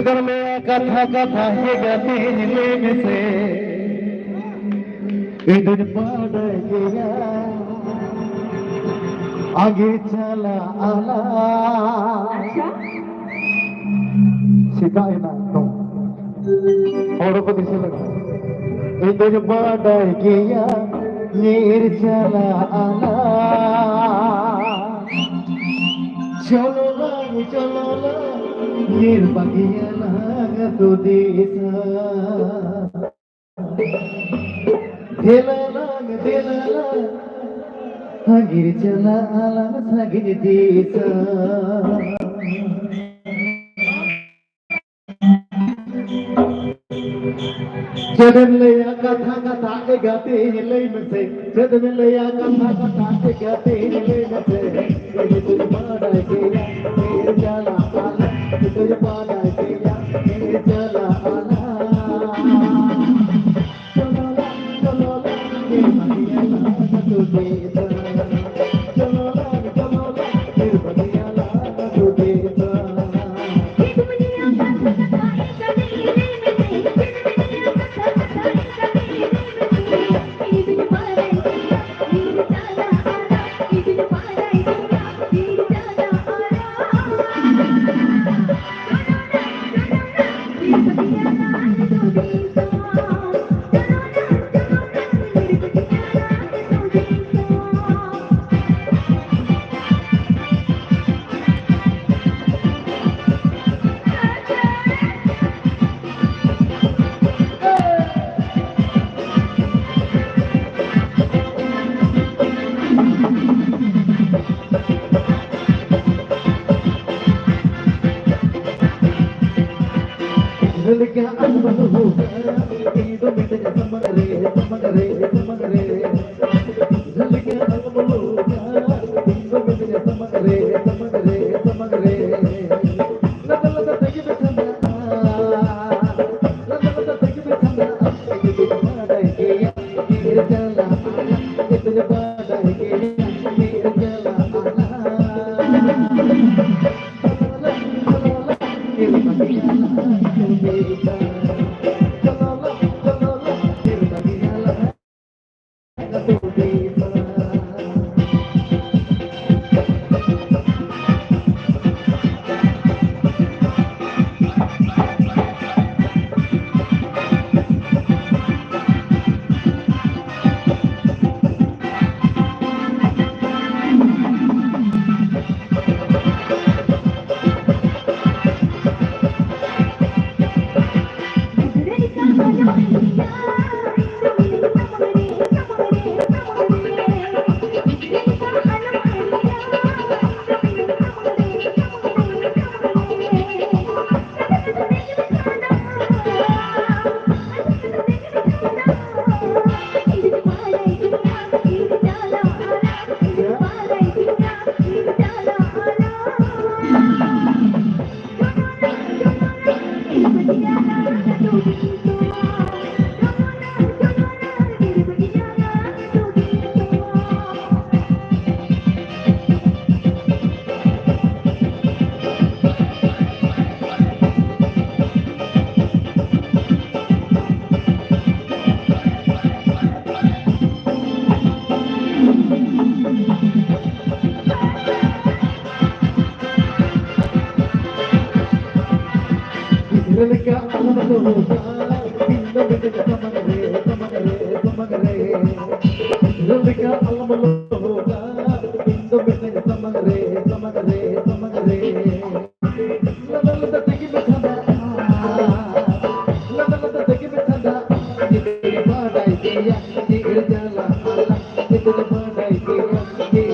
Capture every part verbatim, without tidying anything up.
ᱠᱟᱛᱷᱟ ᱠᱟᱛᱷᱟ ᱜᱮ ᱜᱟᱛᱮᱧ ᱞᱟᱹᱭ ᱢᱮᱥᱮ, ᱤᱧ ᱫᱚᱧ ᱵᱟᱰᱟᱭ ᱜᱮᱭᱟ ᱟᱜᱮ ᱪᱟᱞᱟᱜ ᱟᱞᱟᱝ᱾ ᱟᱪᱪᱷᱟ᱾ ᱥᱮᱛᱟᱜ ᱮᱱᱟ ᱮᱠᱫᱚᱢ, ᱦᱚᱲ ᱠᱚ ᱫᱤᱥᱟᱹ ᱞᱮᱱᱟ᱾ ᱤᱧ ᱫᱚᱧ ᱵᱟᱰᱟᱭ ᱜᱮᱭᱟ ᱧᱤᱨ ᱪᱟᱞᱟᱜ ᱟᱞᱟᱝ᱾ ᱪᱚᱞᱚ ᱞᱟᱝ, ᱪᱚᱞᱚ ᱞᱟᱝ, ᱧᱤᱨ ᱵᱟᱹᱜᱤᱭᱟᱞᱟᱝ ᱟᱹᱛᱩ ᱫᱤᱥᱚᱢ᱾ ᱫᱮᱞᱟ ᱞᱟᱝ, ᱫᱮᱞᱟ ᱞᱟᱝ, ᱟᱸᱜᱤᱨ ᱪᱟᱞᱟᱜ ᱟᱞᱟᱝ ᱥᱟᱺᱜᱤᱧ ᱫᱤᱥᱚᱢ᱾ ᱪᱮᱫ ᱮᱢ ᱞᱟᱹᱭᱟ ᱠᱟᱛᱷᱟ ᱠᱟᱛᱷᱟ ᱛᱮ ᱜᱟᱛᱮᱧ ᱞᱟᱹᱭ ᱢᱮᱥᱮ, ᱪᱮᱫ ᱮᱢ ᱞᱟᱹᱭᱟ ᱠᱟᱛᱷᱟ ᱠᱟᱛᱷᱟ ᱛᱮ ᱜᱟᱛᱮᱧ ᱞᱟᱹᱭ ᱢᱮᱥᱮ, ᱤᱧ ᱫᱚᱧ ᱵᱟᱰᱟᱭ ᱜᱮᱭᱟ ᱧᱤᱨ ᱪᱟᱞᱟᱜ ᱟᱞᱟᱝ, ᱤᱧ ᱫᱚᱧ ᱵᱟᱰᱟᱭ ᱜᱮᱭᱟ ᱧᱤᱨ ᱪᱟᱞᱟᱜ ᱟᱞᱟᱝ᱾ ᱜᱤᱫᱽᱨᱟᱹ ᱞᱮᱠᱟ ᱟᱞᱚᱢ ᱞᱳᱦᱳᱜᱟ, ᱤᱧ ᱫᱚ ᱢᱤᱱᱟᱹᱧᱟ ᱥᱟᱢᱟᱝ ᱨᱮ, ᱥᱟᱢᱟᱝ ᱨᱮ, ᱥᱟᱢᱟᱝ ᱨᱮ᱾ ᱜᱤᱫᱽᱨᱟᱹ ᱞᱮᱠᱟ ᱟᱞᱚᱢ ᱞᱳᱦᱳᱜᱟ, ᱤᱧ ᱫᱚ ᱢᱤᱱᱟᱹᱧᱟ ᱥᱟᱢᱟᱝ ᱨᱮ, ᱥᱟᱢᱟᱝ ᱨᱮ, ᱥᱟᱢᱟᱝ ᱨᱮ᱾ ᱞᱟᱸᱫᱟ ᱞᱟᱸᱫᱟ ᱛᱮᱜᱮ ᱢᱮ ᱠᱷᱟᱸᱰᱟᱜᱼᱟ, ᱞᱟᱸᱫᱟ ᱞᱟᱸᱫᱟ ᱛᱮᱜᱮ ᱢᱮ ᱠᱷᱟᱸᱰᱟᱜᱼᱟ᱾ ᱡᱩᱫᱤ ᱵᱟᱰᱟᱭ ᱜᱮᱭᱟ ᱡᱮ ᱡᱟᱞᱟ ᱟᱞᱟ, ᱡᱩᱫᱤ ᱵᱟᱰᱟᱭ ᱜᱮᱭᱟ ᱡᱮ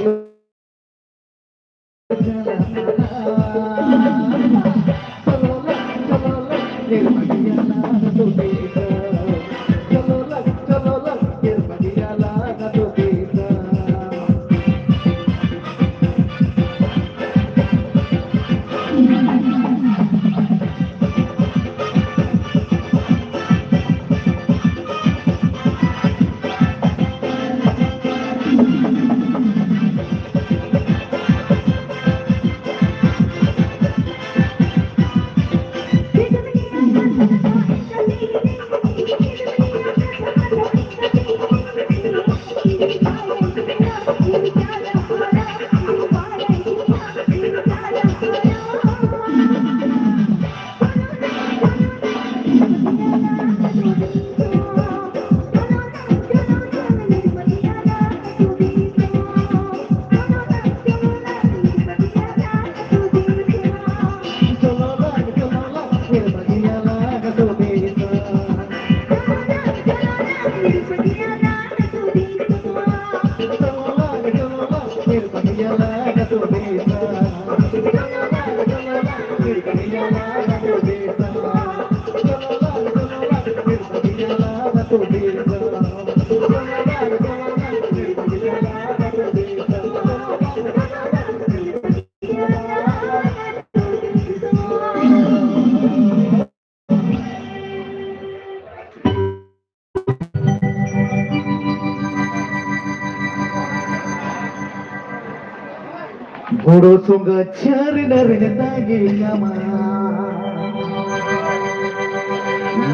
ᱵᱩᱨᱩ ᱥᱚᱸᱜᱟ ᱪᱷᱟᱹᱨᱤ ᱱᱟᱹᱨᱤ ᱛᱟᱸᱜᱤ ᱠᱟᱢᱟ,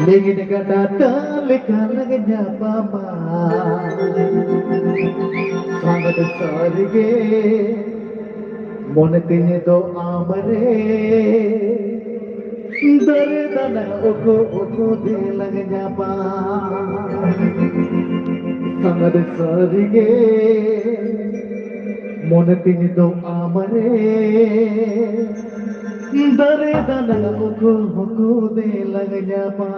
ᱞᱮᱸᱜᱮᱫ ᱜᱟᱰᱟ ᱛᱟᱞᱮ ᱠᱟᱱ ᱧᱟᱯᱟᱢᱟ᱾ ᱥᱟᱸᱜᱟᱛ ᱥᱟᱹᱨᱤᱜᱮ ᱢᱚᱱᱮ ᱛᱤᱧ ᱫᱚ ᱟᱢᱨᱮ ᱫᱟᱨᱮ ᱫᱟᱱᱟ ᱩᱠᱩ ᱩᱠᱩ ᱛᱮᱞᱟᱝ ᱧᱟᱯᱟᱢ᱾ ᱥᱟᱸᱜᱟᱛ ᱥᱟᱹᱨᱤᱜᱮ ᱢᱚᱱᱮ ᱛᱤᱧ ᱫᱚ ᱟᱢᱨᱮ ᱫᱟᱨᱮ ᱫᱟᱱᱟ ᱩᱠᱩ ᱩᱠᱩ ᱛᱮᱞᱟᱝ ᱧᱟᱯᱟᱢ᱾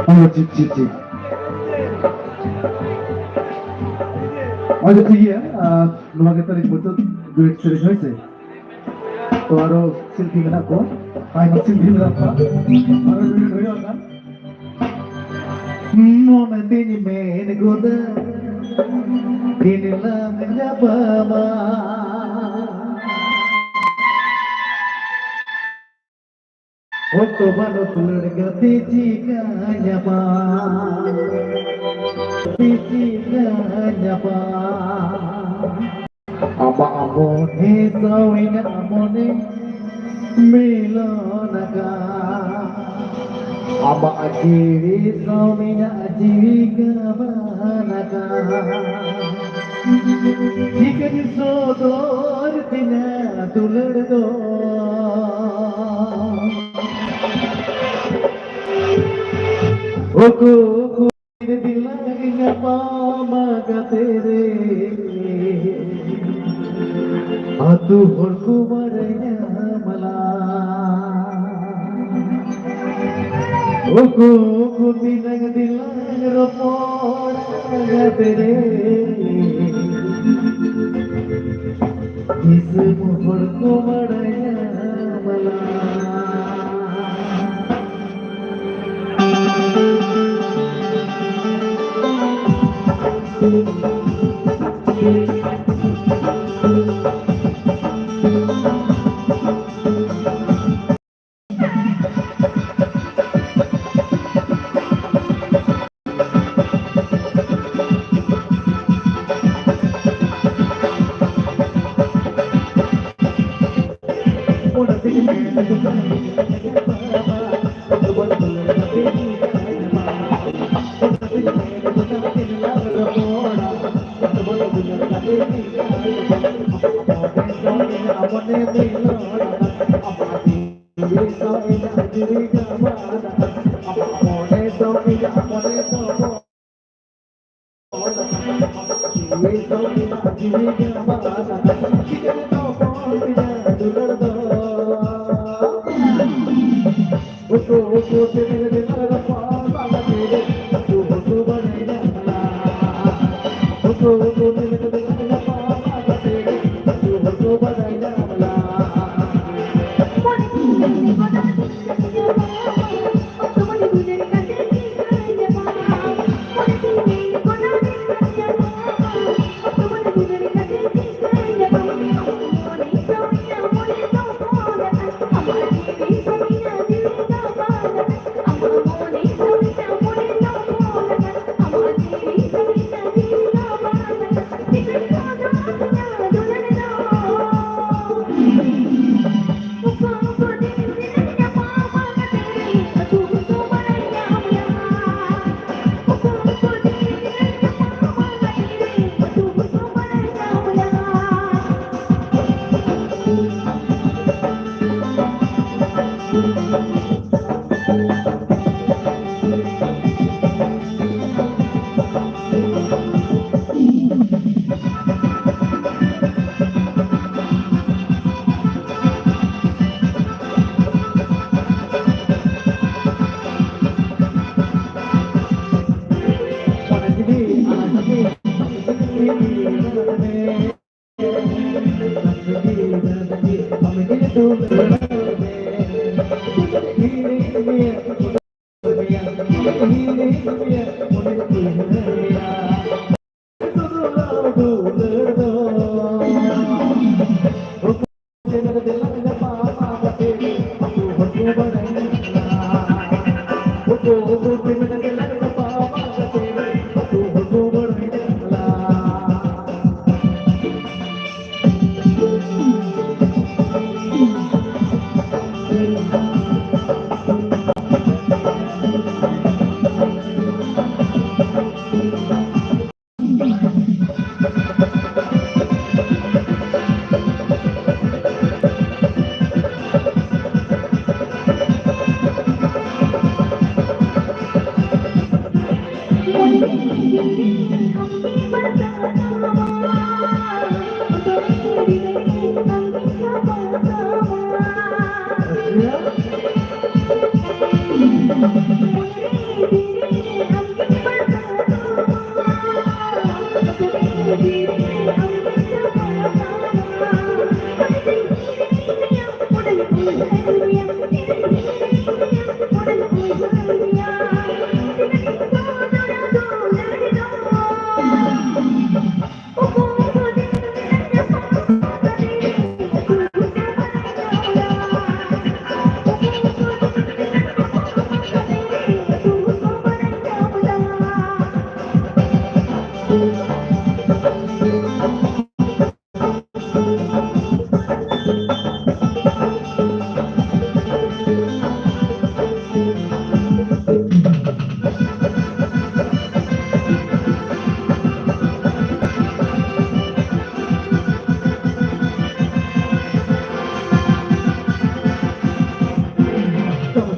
ᱦᱮᱸ, ᱴᱷᱤᱠ, ᱴᱷᱤᱠ, ᱴᱷᱤᱠ᱾ ᱟᱪᱪᱷᱟ, ᱴᱷᱤᱠ ᱜᱮᱭᱟ᱾ ᱟᱨ ᱱᱚᱣᱟ ᱜᱮ ᱛᱟᱹᱞᱤᱧ ᱢᱩᱪᱟᱹᱫ duet ᱥᱮᱨᱮᱧ, ᱦᱳᱭ ᱥᱮ? ᱛᱚ, ᱟᱨᱚ ᱥᱤᱞᱯᱤ ᱢᱮᱱᱟᱜ ᱠᱚᱣᱟ, ᱟᱭᱢᱟ ᱥᱤᱞᱯᱤ ᱢᱮᱱᱟᱜ ᱠᱚᱣᱟ᱾ ᱟᱨᱚ duet ᱦᱩᱭᱩᱜ ᱠᱟᱱ᱾ ᱢᱚᱱᱮ ᱛᱤᱧ ᱢᱮᱱ ᱜᱚᱫᱟ, ᱫᱤᱱ ᱞᱟᱝ ᱧᱟᱯᱟᱢᱟ᱾ ᱚᱠᱛᱚ ᱵᱟᱹᱱᱩᱜ ᱞᱟᱹᱲ ᱜᱟᱛᱮ ᱪᱤᱠᱟᱹ ᱧᱟᱯᱟᱢ, ᱪᱤᱠᱟᱹ ᱧᱟᱯᱟᱢ᱾ ᱟᱢᱟᱜ ᱢᱚᱱᱮ ᱥᱟᱶ ᱤᱧᱟᱜ ᱢᱚᱱᱮ ᱢᱤᱞᱚᱱ ᱟᱠᱟᱱ᱾ ᱟᱢᱟᱜ ᱡᱤᱣᱤ ᱥᱟᱶ ᱤᱧᱟᱜ ᱡᱤᱣᱤ ᱜᱟᱵᱟᱱ ᱟᱠᱟᱱ᱾ ᱪᱤᱠᱟᱹᱧ ᱥᱚᱫᱚᱨ ᱛᱤᱧᱟ ᱫᱩᱞᱟᱹᱲ ᱫᱚ? ᱩᱠᱩ ᱩᱠᱩ ᱫᱤᱞᱟᱹᱝ ᱧᱟᱯᱟᱢ ᱠᱟᱛᱮ ᱨᱮ, ᱟᱹᱛᱩ ᱦᱚᱲ ᱠᱚ ᱵᱟᱲᱟᱭ ᱧᱟᱢ ᱞᱟ᱾ ᱩᱠᱩ ᱩᱠᱩ ᱫᱤᱞᱟᱹᱝ ᱫᱤᱞᱟᱹᱝ ᱨᱚᱯᱚᱲ ᱠᱟᱛᱮ ᱨᱮ, ᱫᱤᱥᱚᱢ ᱦᱚᱲ ᱠᱚ ᱵᱟᱲᱟᱭ ᱧᱟᱢ ᱞᱟ᱾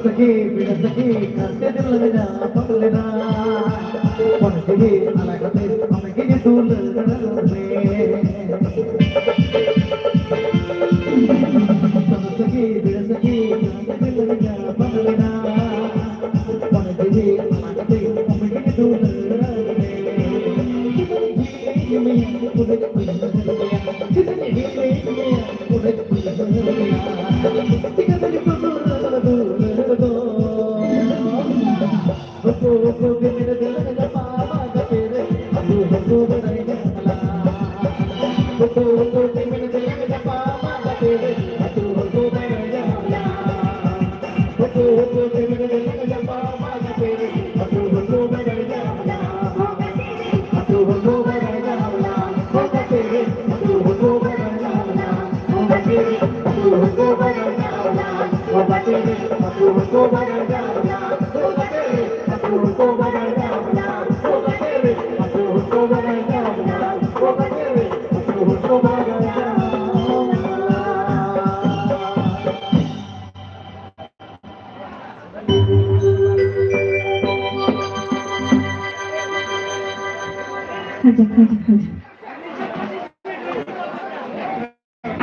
ᱥᱟᱹᱠᱷᱤ ᱵᱮᱲᱟ ᱥᱟᱹᱠᱷᱤ ᱠᱷᱟᱱᱛᱮ ᱫᱤᱞ ᱨᱮ ᱧᱟᱯᱟᱢ ᱞᱮᱱᱟ᱾ ᱚᱱ ᱡᱤᱣᱤ ᱟᱞᱟᱭ ᱠᱷᱟᱹᱛᱤᱨ ᱟᱢ ᱜᱮ ᱫᱩᱞᱟᱹᱲ ᱢᱮ᱾ ᱥᱟᱹᱠᱷᱤ ᱵᱮᱲᱟ ᱥᱟᱹᱠᱷᱤ ᱠᱷᱟᱱᱛᱮ ᱫᱤᱞ ᱨᱮ ᱧᱟᱯᱟᱢ ᱞᱮᱱᱟ᱾ ᱚᱱ ᱡᱤᱣᱤ ᱟᱞᱟᱭ ᱠᱷᱟᱹᱛᱤᱨ ᱟᱢ ᱜᱮ ᱫᱩᱞᱟᱹᱲ ᱢᱮ᱾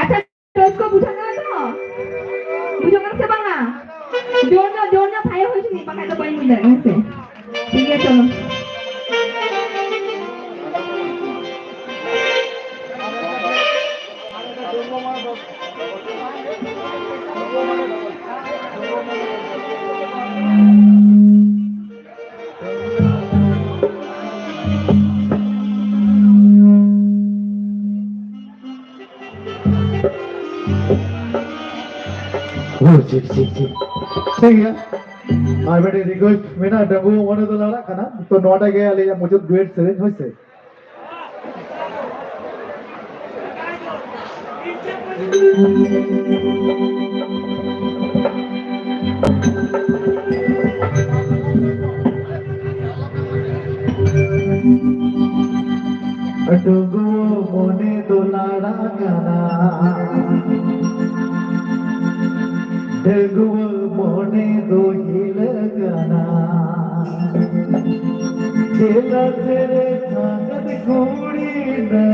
ᱟᱪᱪᱷᱟ, ᱨᱟᱹᱥᱠᱟᱹ ᱵᱩᱡᱷᱟᱹᱜ ᱠᱟᱱᱟ ᱛᱚ? ᱵᱩᱡᱷᱟᱹᱜ ᱠᱟᱱᱟ ᱥᱮ ᱵᱟᱝᱟ? ᱡᱳᱨ ᱧᱚᱜ, ᱡᱳᱨ ᱧᱚᱜ ᱛᱷᱟᱭᱚ ᱦᱩᱭ ᱦᱚᱪᱚᱱᱤᱡ, ᱵᱟᱠᱷᱟᱡ ᱫᱚ ᱵᱟᱹᱧ ᱵᱩᱡᱽ ᱫᱟᱲᱮᱭᱟᱜ ᱠᱟᱱᱟ ᱥᱮ᱾ ᱴᱷᱤᱠ ᱜᱮᱭᱟ, ᱪᱚᱞᱚ᱾ ᱚ, ᱴᱷᱤᱠ, ᱴᱷᱤᱠ, ᱴᱷᱤᱠ᱾ ᱴᱷᱤᱠ ᱜᱮᱭᱟ᱾ ᱟᱨ ᱢᱤᱫᱴᱮᱡ request ᱢᱮᱱᱟᱜᱼᱟ, ᱰᱟᱺᱜᱩᱣᱟᱹ ᱢᱚᱱᱮ ᱫᱚ ᱞᱟᱲᱟᱜ ᱠᱟᱱᱟ, ᱛᱚ ᱱᱚᱣᱟᱴᱟᱜ ᱜᱮ ᱟᱞᱮᱭᱟᱜ ᱢᱩᱪᱟᱹᱫ duet ᱥᱮᱨᱮᱧ, ᱦᱳᱭ ᱥᱮ? ᱰᱟᱺᱜᱩᱣᱟᱹ ᱢᱚᱱᱮ ᱫᱚ ᱞᱟᱲᱟ ᱠᱟᱱᱟ, ᱰᱟᱺᱜᱩᱣᱟᱹ ᱢᱚᱱᱮ ᱫᱚ ᱦᱤᱞᱟᱹ ᱠᱟᱱᱟ᱾ ᱪᱮᱞᱟ ᱥᱮᱨᱮ ᱥᱟᱸᱜᱟᱛ ᱠᱩᱲᱤ ᱱᱟ᱾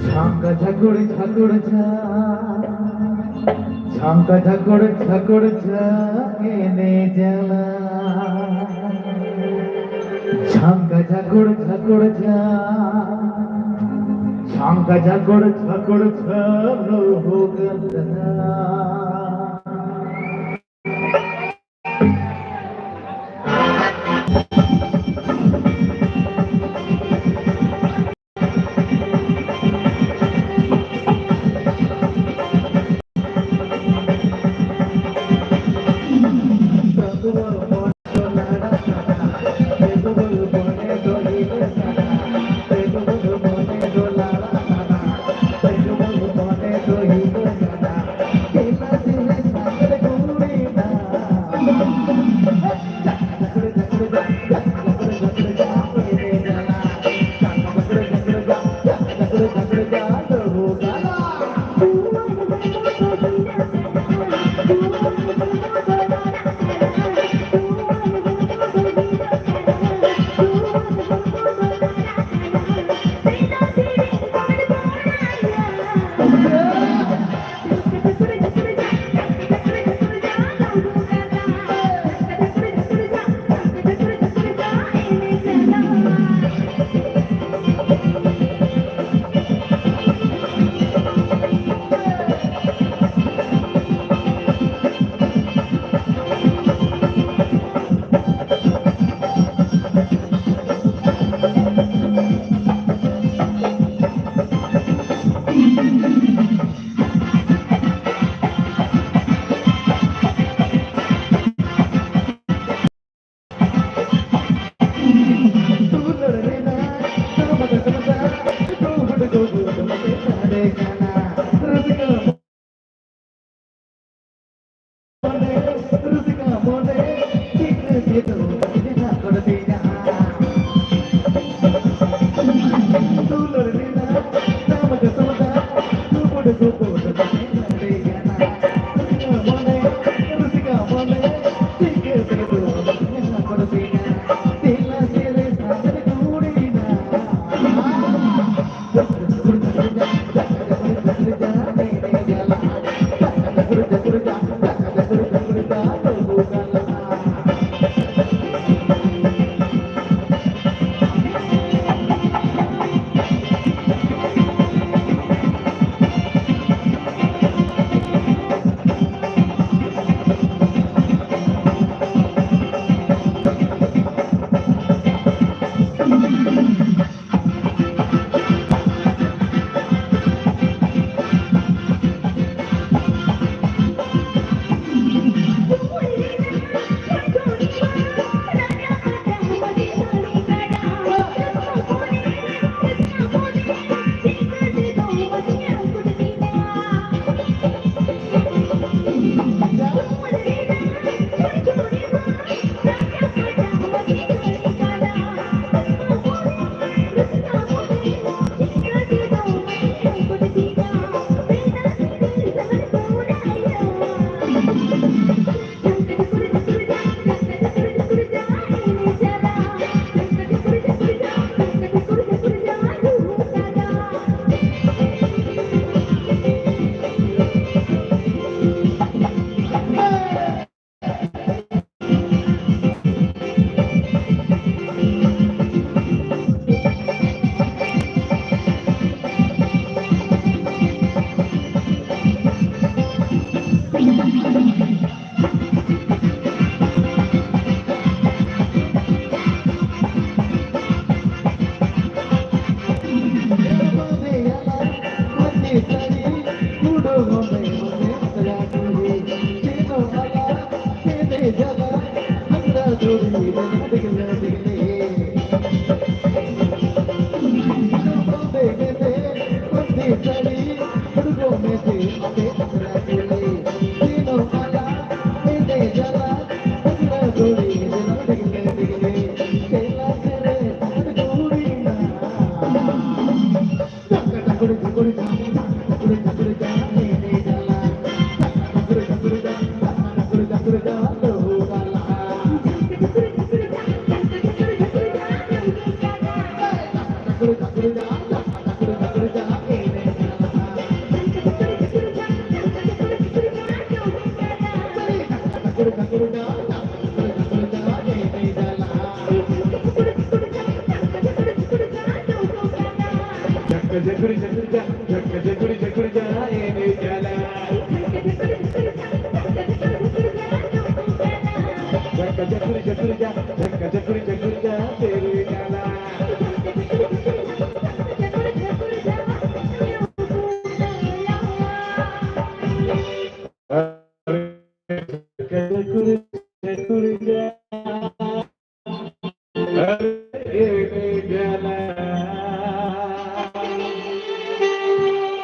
ᱡᱷᱟᱝᱠᱟ ᱡᱷᱟᱠᱩᱲ ᱡᱷᱟᱠᱩᱲ ᱡᱷᱟ᱾ ᱡᱷᱟᱝᱠᱟ ᱡᱷᱟᱠᱩᱲ ᱡᱷᱟᱠᱩᱲ ᱡᱷᱟ ᱮᱱᱮᱡᱟᱞᱟ᱾ ᱡᱷᱟᱝᱠᱟ ᱡᱷᱟᱠᱩᱲ ᱡᱷᱟᱠᱩᱲ ᱡᱷᱟ᱾ ᱡᱷᱟᱝᱠᱟ ᱡᱷᱟᱠᱩᱲ ᱡᱷᱟᱠᱩᱲ ᱡᱷᱟ ᱞᱩᱦᱩᱠ ᱫᱷᱟ᱾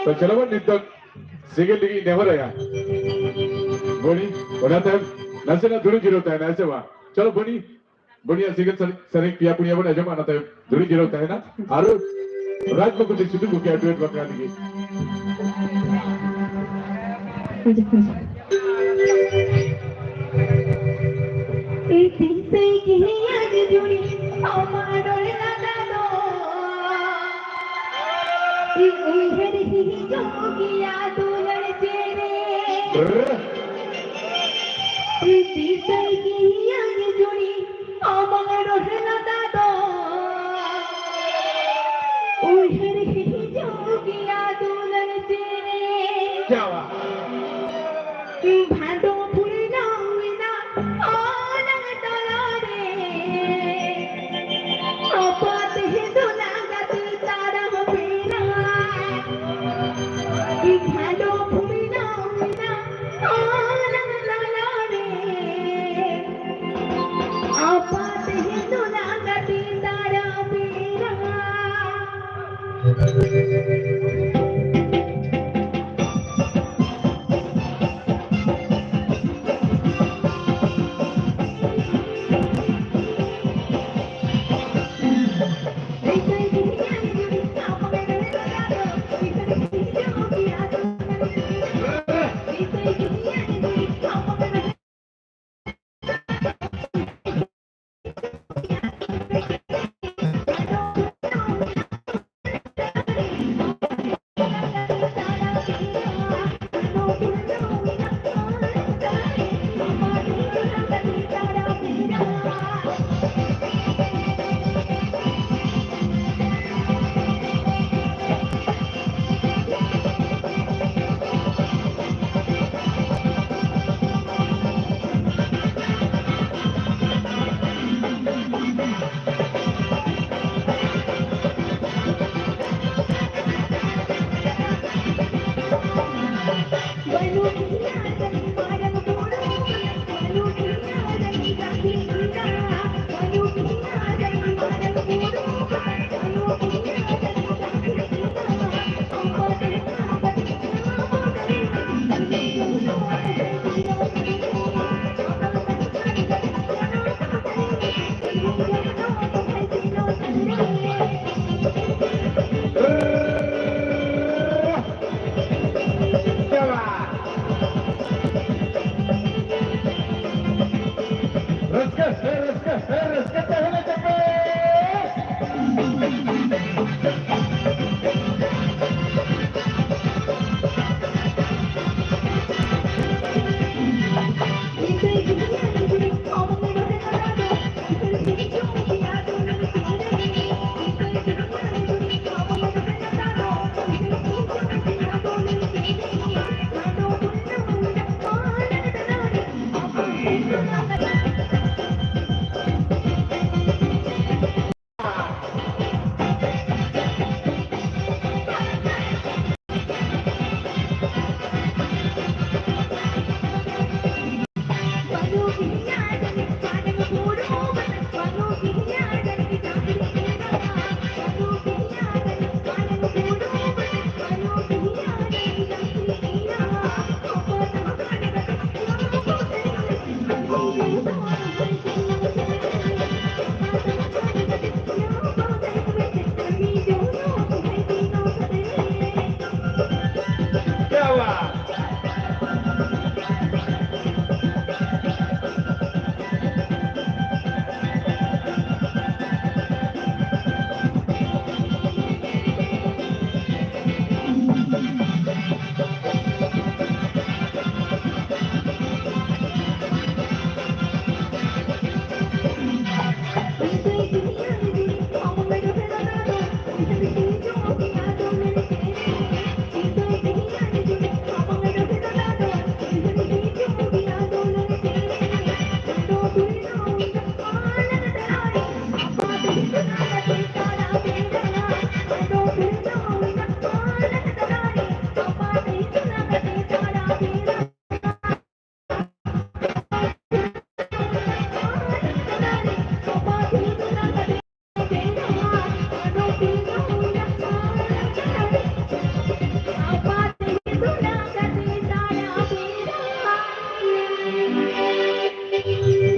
ᱛᱚ ᱪᱚᱞᱚ ᱵᱚᱱ ᱱᱤᱛᱚᱜ ᱥᱤᱸᱜᱮᱞ ᱞᱟᱹᱜᱤᱫ ᱱᱮᱦᱚᱨᱟᱭᱟ᱾ ᱵᱚᱱᱤ, ᱚᱱᱟ ᱛᱟᱭᱚᱢ ᱱᱟᱥᱮᱱᱟᱜ ᱫᱩᱲᱩᱵ ᱡᱤᱨᱟᱹᱣ ᱛᱟᱦᱮᱱᱟ, ᱦᱮᱸ ᱥᱮ ᱵᱟᱝ? ᱪᱚᱞᱚ ᱵᱚᱱᱤ, ᱵᱚᱱᱤᱭᱟᱜ ᱥᱤᱸᱜᱮᱞ ᱥᱮᱨᱮᱧ, ᱥᱮᱨᱮᱧ ᱯᱮᱭᱟ ᱯᱩᱱᱭᱟ ᱵᱚᱱ ᱟᱸᱡᱚᱢᱟ, ᱚᱱᱟ ᱛᱟᱭᱚᱢ ᱫᱩᱲᱩᱵ ᱡᱤᱨᱟᱹᱣ ᱛᱟᱦᱮᱱᱟ᱾ ᱟᱨ ᱨᱟᱡᱽ ᱵᱟᱹᱵᱩ ᱛᱤᱥ ᱥᱤᱫᱩ ᱜᱚᱢᱠᱮᱭᱟᱜ duet ᱵᱟᱠᱷᱨᱟ ᱞᱟᱹᱜᱤᱫ᱾ ᱤᱧ ᱛᱤᱥᱮ ᱜᱮᱭᱟ ᱡᱩᱡᱩᱲᱤ ᱟᱢᱟᱜ ᱨᱚᱲ ᱞᱟᱸᱫᱟ ᱫᱚ᱾ ᱤᱧ ᱩᱭᱦᱟᱹᱨ ᱦᱤᱡᱩᱜ ᱜᱮᱭᱟ ᱫᱩᱞᱟᱹᱲ ᱪᱮᱬᱮ᱾ ᱤᱧ ᱛᱤᱥᱮ ᱜᱮᱭᱟ ᱡᱩᱡᱩᱲᱤ ᱟᱢᱟᱜ ᱨᱚᱲ ᱞᱟᱸᱫᱟ ᱫᱚ᱾ ᱩᱭᱦᱟᱹᱨ ᱦᱤᱡᱩᱜ ᱜᱮᱭᱟ ᱫᱩᱞᱟᱹᱲ ᱪᱮᱬᱮ᱾ ᱡᱟᱣᱟ᱾ ᱵᱷᱟᱫᱚ ᱯᱩᱨᱱᱟᱢᱤ ᱱᱟ ᱚᱱᱟᱝ ᱛᱟᱞᱟᱨᱮ᱾ ᱟᱯᱟᱛ ᱦᱤᱸᱫᱩ ᱱᱟᱜᱟᱛ ᱛᱟᱨᱟ ᱵᱮᱲᱟ᱾ ᱵᱷᱟᱫᱚ ᱯᱩᱨᱱᱟᱢᱤ ᱱᱟ ᱚᱱᱟᱝ ᱛᱟᱞᱟᱨᱮ᱾ ᱟᱯᱟᱛ ᱦᱤᱸᱫᱩ ᱱᱟᱜᱟᱛ ᱛᱟᱨᱟ ᱵᱮᱲᱟ᱾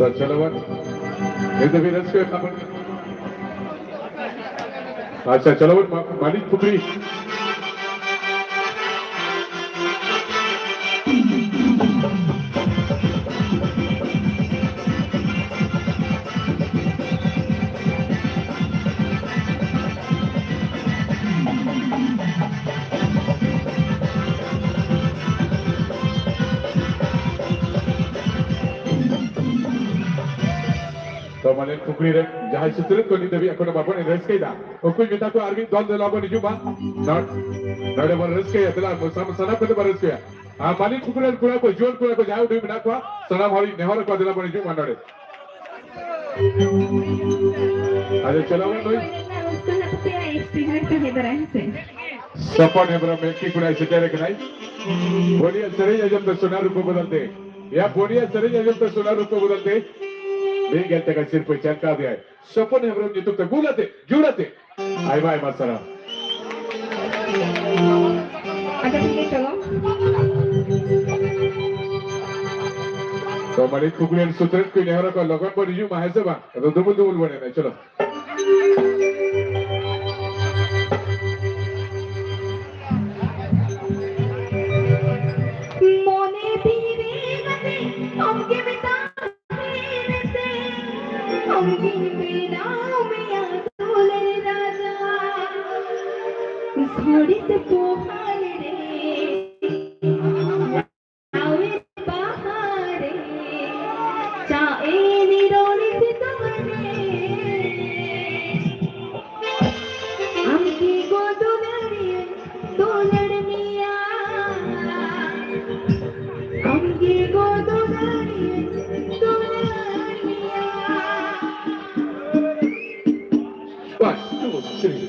ᱟᱪᱪᱷᱟ, ᱪᱚᱞᱚ ᱵᱚᱱ᱾ ᱱᱤᱛ ᱫᱷᱟᱹᱵᱤᱡ ᱨᱟᱹᱥᱠᱟᱹ ᱠᱷᱟᱵᱚᱱ᱾ ᱟᱪᱪᱷᱟ, ᱪᱚᱞᱚ ᱵᱚᱱ, ᱢᱟ-, ᱢᱟᱹᱞᱤᱠ ᱯᱩᱠᱷᱨᱤ᱾ ᱛᱚ, ᱢᱟᱹᱞᱤᱠ ᱯᱩᱠᱷᱨᱤ ᱨᱮ ᱡᱟᱦᱟᱸᱭ ᱥᱩᱛᱨᱮᱫ ᱠᱚ ᱱᱤᱛ ᱫᱷᱟᱹᱵᱤᱡ ᱮᱠᱷᱚᱱᱳ ᱵᱟᱵᱚᱱ ᱨᱟᱹᱥᱠᱟᱹᱭᱮᱫᱟ, ᱩᱱᱠᱩᱧ ᱢᱮᱛᱟ ᱠᱚᱣᱟ, ᱟᱨ ᱢᱤᱫ ᱫᱚᱞ ᱫᱮᱞᱟ ᱵᱚᱱ ᱦᱤᱡᱩᱜ ᱢᱟ᱾ ᱱᱚᱰ-, ᱱᱚᱰᱮ ᱵᱚᱱ ᱨᱟᱹᱥᱠᱟᱹᱭᱟ, ᱫᱮᱞᱟ, ᱥᱟᱱᱟᱢ, ᱥᱟᱱᱟᱢ ᱠᱚᱛᱮ ᱵᱚᱱ ᱨᱟᱹᱥᱠᱟᱹᱭᱟ᱾ ᱟᱨ ᱢᱟᱹᱞᱤᱠ ᱯᱩᱠᱷᱨᱤ ᱨᱮᱱ ᱠᱚᱲᱟ ᱠᱚ, ᱡᱩᱣᱟᱹᱱ ᱠᱚᱲᱟ ᱠᱚ, ᱡᱟᱦᱟᱸᱭ ᱩᱰᱩᱠ ᱢᱮᱱᱟᱜ ᱠᱚᱣᱟ, ᱥᱟᱱᱟᱢ ᱦᱚᱲᱤᱧ ᱱᱮᱦᱚᱨ ᱟᱠᱚᱣᱟ, ᱫᱮᱞᱟ ᱵᱚᱱ ᱦᱤᱡᱩᱜ ᱢᱟ ᱱᱚᱰᱮ᱾ ᱟᱫᱚ ᱪᱚᱞᱚ ᱵᱚᱱ ᱱᱩᱭ᱾ ᱥᱚᱯᱚᱱ ᱦᱮᱢᱵᱨᱚᱢ ᱢᱮᱱᱠᱤ ᱠᱷᱚᱱᱟᱜ ᱥᱮᱴᱮᱨ ᱟᱠᱟᱱᱟᱭ᱾ ᱵᱚᱞᱤᱭᱟ ᱥᱮᱨᱮᱧ ᱟᱸᱡᱚᱢ ᱛᱮ ᱥᱚᱱᱟ ᱨᱩᱯᱟᱹ ᱵᱚᱫᱚᱞ ᱛᱮ᱾ ᱭᱟ, ᱵᱚᱞᱤᱭᱟ ᱥᱮᱨᱮᱧ ᱟᱸᱡᱚᱢ ᱛᱮ ᱥᱚᱱᱟ ᱨᱩᱯᱟᱹ ᱵᱚᱫᱚᱞ ᱛᱮ ᱢᱤᱫ ᱜᱮᱞ ᱴᱟᱠᱟ ᱥᱤᱨᱯᱟᱹ ᱪᱟᱞ ᱠᱟᱣᱫᱮᱭᱟᱭ᱾ ᱥᱚᱯᱚᱱ ᱦᱮᱢᱵᱨᱚᱢ ᱧᱩᱛᱩᱢ ᱛᱮ ᱜᱩᱞᱟᱛᱮ, ᱡᱩᱲᱟᱛᱮ᱾ ᱟᱭᱢᱟ, ᱟᱭᱢᱟ ᱥᱟᱨᱦᱟᱣ᱾ ᱟᱪᱪᱷᱟ, ᱴᱷᱤᱠ ᱜᱮᱭᱟ, ᱪᱚᱞᱚ᱾ ᱛᱚ, ᱢᱟᱹᱞᱤᱠ ᱯᱩᱠᱷᱨᱤ ᱨᱮᱱ ᱥᱩᱛᱨᱮᱫ ᱠᱚ ᱱᱮᱦᱚᱨ ᱟᱠᱚ, ᱞᱚᱜᱚᱱ ᱵᱚᱱ ᱦᱤᱡᱩᱜ ᱢᱟ, ᱦᱮᱸ ᱥᱮ ᱵᱟᱝ? ᱟᱫᱚ ᱫᱩᱵᱩᱞ ᱫᱩᱵᱩᱞ ᱵᱚᱱ ᱮᱱᱮᱡ, ᱪᱚᱞᱚ᱾ ᱢᱚᱱᱮ ᱛᱤᱨᱮ ᱜᱟᱛᱮ ᱟᱢᱜᱮ ᱢᱮᱛᱟᱜ ᱢᱮᱱᱛᱮ, ᱟᱢᱜᱮᱧ ᱵᱮᱱᱟᱣ ᱢᱮᱭᱟ ᱫᱩᱞᱟᱹᱲ ᱨᱟᱡᱟ᱾ ᱜᱷᱚᱲᱤ ᱥᱮ ᱯᱳᱦᱟᱞ ᱨᱮ ᱟᱣᱮ ᱵᱟᱦᱟᱨᱮ, ᱪᱟᱜ ᱮ ᱱᱤᱨᱚᱲ ᱥᱤᱛᱩᱝ ᱨᱮ᱾ ᱟᱢ ᱜᱮ ᱜᱚ ᱫᱩᱞᱟᱹᱲᱤᱭᱟᱹ, ᱫᱩᱞᱟᱹᱲ ᱢᱮᱭᱟ᱾ ᱟᱢ ᱜᱮ ᱜᱚ ᱫᱩᱞᱟᱹᱲᱤᱭᱟᱹ, ᱫᱩᱞᱟᱹᱲ ᱢᱮᱭᱟ᱾ One, two, three.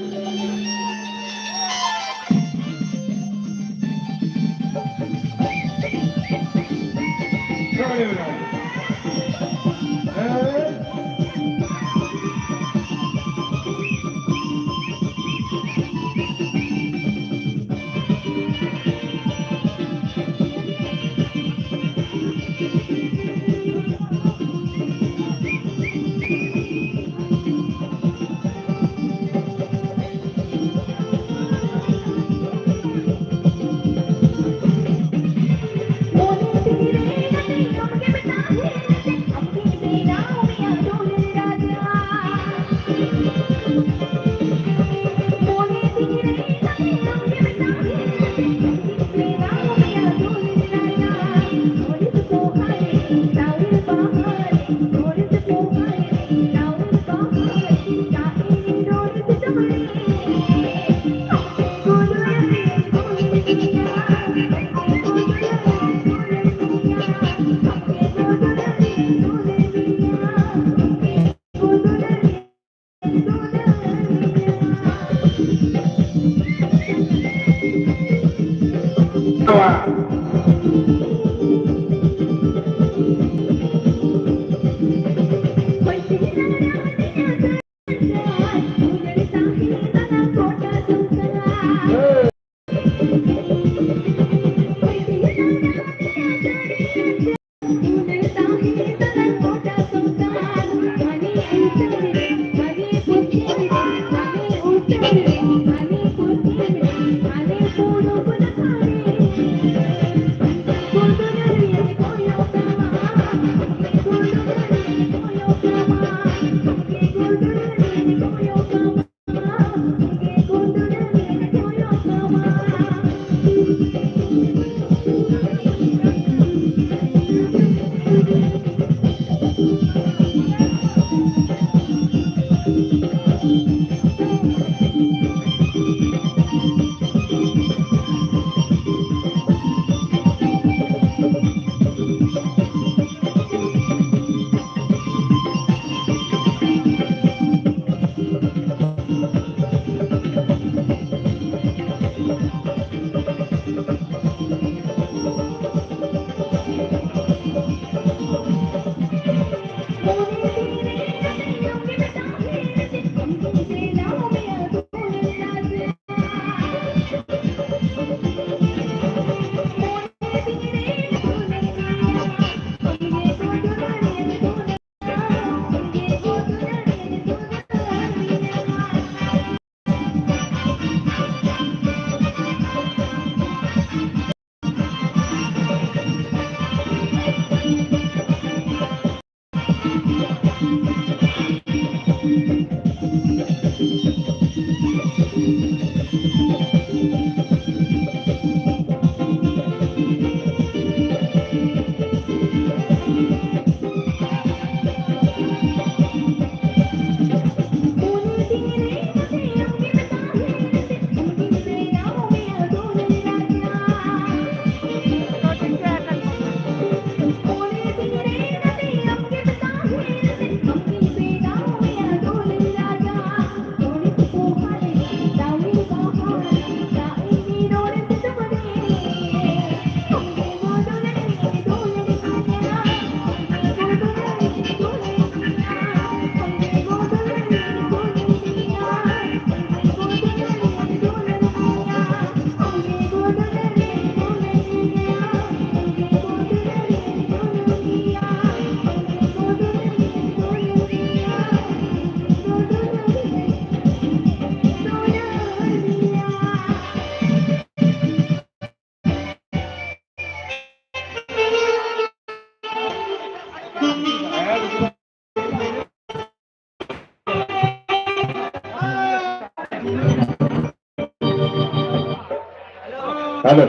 ᱦᱮᱞᱳ᱾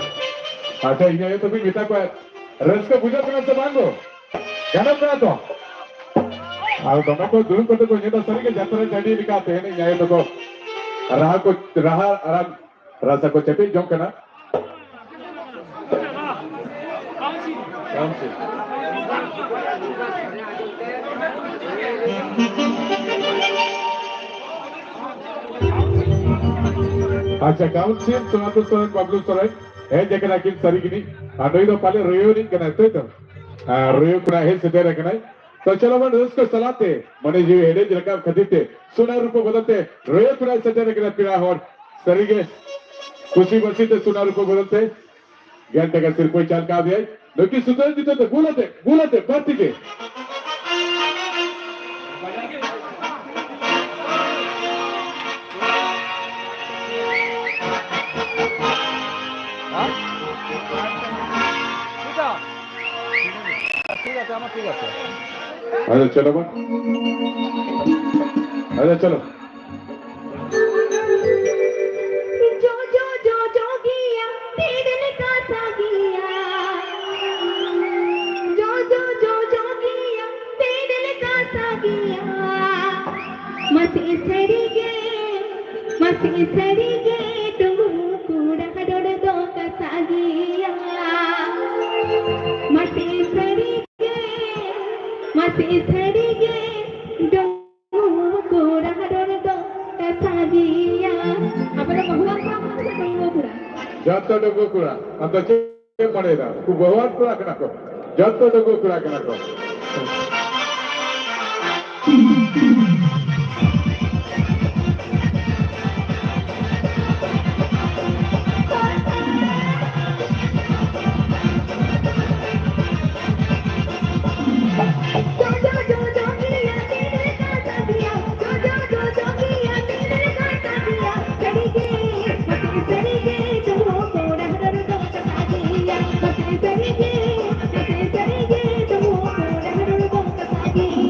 ᱟᱪᱪᱷᱟ, ᱤᱧ ᱟᱭᱳ ᱛᱟᱠᱚᱧ ᱢᱮᱛᱟ ᱠᱚᱣᱟ, ᱨᱟᱹᱥᱠᱟᱹ ᱵᱩᱡᱷᱟᱹᱜ ᱠᱟᱱᱟ ᱥᱮ ᱵᱟᱝ ᱜᱳ? ᱜᱟᱱᱚᱜ ᱠᱟᱱᱟ ᱛᱚ? ᱟᱨ ᱫᱚᱢᱮ ᱠᱚ ᱫᱩᱲᱩᱵ ᱠᱟᱛᱮ ᱠᱚ ᱧᱮᱞᱟ, ᱥᱟᱹᱨᱤᱜᱮ ᱡᱟᱛᱨᱟ ᱴᱟᱺᱰᱤ ᱞᱮᱠᱟ ᱛᱮᱦᱮᱧ ᱤᱧ ᱟᱭᱳ ᱛᱟᱠᱚ ᱨᱟᱦᱟ ᱠᱚ, ᱨᱟᱦᱟ ᱟᱨ ᱨᱟᱥᱟ ᱠᱚ ᱪᱮᱯᱮᱡ ᱡᱚᱝ ᱠᱟᱱᱟ᱾ ᱟᱪᱪᱷᱟ, ᱠᱟᱣᱩᱱᱥᱤᱞ ᱥᱳᱱᱟᱛᱚ ᱥᱚᱨᱮᱱ, ᱵᱟᱵᱞᱩ ᱥᱚᱨᱮᱱ ᱦᱮᱡ ᱟᱠᱟᱱᱟ ᱠᱤᱱ ᱥᱟᱹᱨᱤ ᱜᱮ᱾ ᱟᱨ ᱱᱩᱭ ᱫᱚ ᱯᱟᱞᱮ ᱨᱚᱭᱳ ᱨᱤᱱᱤᱡ ᱠᱟᱱᱟᱭ, ᱛᱟᱭ ᱛᱚ? ᱟᱨ ᱨᱚᱭᱳ ᱠᱷᱚᱱᱟᱜ ᱦᱮᱡ ᱥᱮᱴᱮᱨ ᱟᱠᱟᱱᱟᱭ᱾ ᱛᱚ ᱪᱚᱞᱚ ᱵᱚᱱ ᱨᱟᱹᱥᱠᱟᱹ ᱥᱟᱞᱟᱜ ᱛᱮ ᱢᱚᱱᱮ ᱡᱤᱣᱤ ᱦᱮᱰᱮᱡ ᱨᱟᱠᱟᱵ ᱠᱷᱟᱹᱛᱤᱨ ᱛᱮ ᱥᱳᱱᱟ ᱨᱩᱯᱟᱹ ᱵᱚᱫᱚᱞ ᱛᱮ ᱨᱚᱭᱳ ᱠᱷᱚᱱᱟᱜ ᱥᱮᱴᱮᱨ ᱟᱠᱟᱱᱟ ᱯᱮᱲᱟ ᱦᱚᱲ᱾ ᱥᱟᱹᱨᱤᱜᱮ ᱠᱩᱥᱤ ᱵᱟᱹᱥᱤ ᱛᱮ ᱥᱳᱱᱟ ᱨᱩᱯᱟᱹ ᱵᱚᱫᱚᱞ ᱛᱮ ᱜᱮᱞ ᱴᱟᱠᱟ ᱥᱤᱨᱯᱟᱹᱭ ᱪᱟᱞ ᱠᱟᱣᱫᱮᱭᱟᱭ᱾ ᱱᱩᱠᱤᱱ ᱥᱩᱛᱟᱹᱢ ᱡᱩᱛᱟᱹ ᱛᱮ ᱜᱩᱞ ᱟᱛᱮ, ᱜᱩᱞ ᱟᱛᱮ ᱵᱟᱹᱲᱛᱤ ᱜᱮ᱾ ᱟᱪᱪᱷᱟ, ᱪᱚᱞᱚ ᱵᱚᱱ᱾ ᱟᱪᱪᱷᱟ, ᱪᱚᱞᱚ᱾ ᱡᱚ ᱡᱚ ᱡᱚ ᱡᱚ ᱜᱮᱭᱟ, ᱛᱤᱨᱤᱞ ᱠᱟᱥᱟ ᱜᱮᱭᱟ᱾ ᱡᱚ ᱡᱚ ᱡᱚ ᱡᱚ ᱜᱮᱭᱟ, ᱛᱤᱨᱤᱞ ᱠᱟᱥᱟ ᱜᱮᱭᱟ᱾ ᱢᱟᱥᱮ ᱥᱟᱹᱨᱤ ᱜᱮ, ᱢᱟᱥᱮ ᱥᱟᱹᱨᱤ ᱜᱮ, ᱰᱩᱢᱵᱩ ᱠᱚᱲᱟ ᱨᱚᱲ ᱫᱚ ᱠᱟᱥᱟ ᱜᱮᱭᱟ᱾ ᱢᱟᱥᱮ ᱥᱟᱹᱨᱤ ᱜᱮ, ᱢᱟᱥᱮ ᱥᱟᱹᱨᱤ ᱜᱮ, ᱰᱩᱢᱵᱩ ᱠᱚᱲᱟ ᱨᱚᱲ ᱫᱚ ᱠᱟᱥᱟ ᱜᱮᱭᱟ᱾ ᱟᱯᱮ ᱫᱚ ᱵᱟᱹᱦᱩᱣᱟᱱ ᱠᱚᱲᱟ ᱠᱟᱱᱟ ᱯᱮ ᱥᱮ ᱰᱩᱢᱵᱩ ᱠᱚᱲᱟ? ᱡᱚᱛᱚ ᱰᱩᱢᱵᱩ ᱠᱚᱲᱟ᱾ ᱟᱫᱚ ᱪᱮᱫ ᱮᱢ ᱢᱚᱱᱮᱭᱮᱫᱟ? ᱩᱱᱠᱩ ᱵᱟᱹᱦᱩᱣᱟᱱ ᱠᱚᱲᱟ ᱠᱟᱱᱟ ᱠᱚ᱾ ᱡᱚᱛᱚ ᱰᱩᱢᱵᱩ ᱠᱚᱲᱟ ᱠᱟᱱᱟ ᱠᱚ᱾